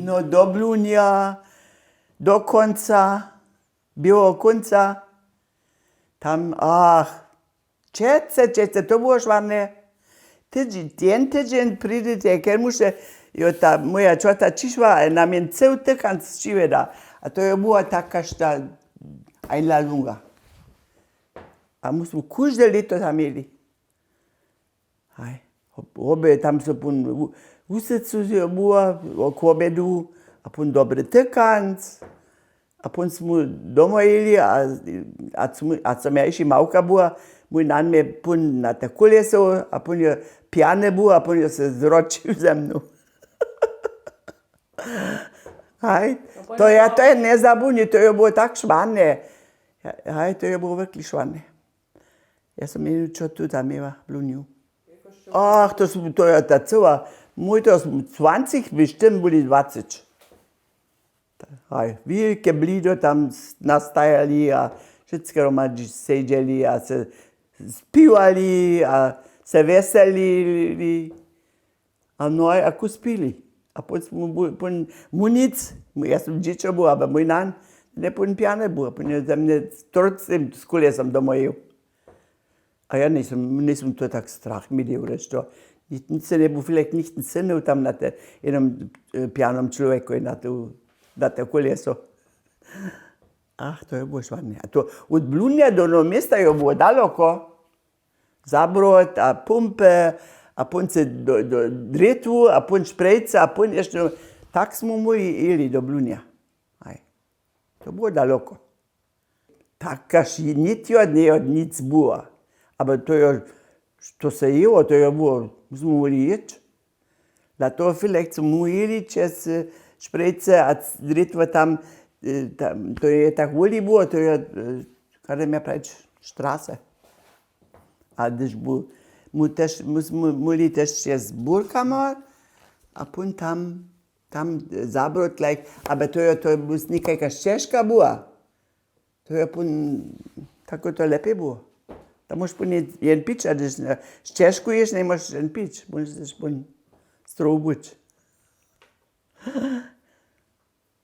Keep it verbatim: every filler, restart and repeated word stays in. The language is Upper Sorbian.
No do Blunja, do kónca, běłeho kónca. Tam, ach, čece, čece, to było šwane. Tydźeń, ten tydźeń prědite, kermuše, jo, ta moja čota přišła a nam jen cył tykanc přiwjeda. A to jo była taka šta ajnla lunga. A my smy kóžde lěto tam jěli. Haj, hobje tam so pón wusycu była k wobjedu a pón dobry tykanc. A pón smy domoj jěli a, a co my- a co mja hišće małka była, mój nan mje pón na te kóleso a pón jo pjany był a pón jo se zročił ze mnu. Haj, to ja to je njezabudni, to jo było tak šwane. Haj, to jo było wrkli šwane. Ja som jenu čotu tam měła w Lunju. Ach, to su to ja ta cyła, mój to smy dwancich, běštym byli dwaceć. Haj, wielke blido tam nastajali a wšitcy hromadźi sedźeli a se spiwali a se wjeselili. A no a kus pili. A pón smy mu nic, ja som dźěćo był abo mój nan, nje pón pjany był a pón je ze mnje trcym z kulesom domojił. A ja njejsym to tak strach mělił rešćo. Nic se njebu filek nichtyn synył tam na te jednym pjanym čłowjekoj na te kuleso. Ach, to jo było šwane a to wót blunja do noho města jo było daloko. Zabrot a pumpy a pón se do drětwu a pón šprejcy a pón ješće tak smy mój jěli do blunja. Haj, to było daloko. Takaž nitjo njejo nic była. Abo to jo što se jěło to jo było, smy móhli jěć. Dla toho filek smy móhli čez šprejcy a drětwo tam. To je tak wóli było to jo, kada mja prajić, štrasy. A hdyž bu móhli tež čez burkamor a pón tam tam zabrotlajk. Abo to jo to bu někajka šćežka była. To jo pón tako to lěpje było. Tam móžeš pón jen pić a hdyž na šćežku ješ njemóžeš jen pić móžeš pón strow być.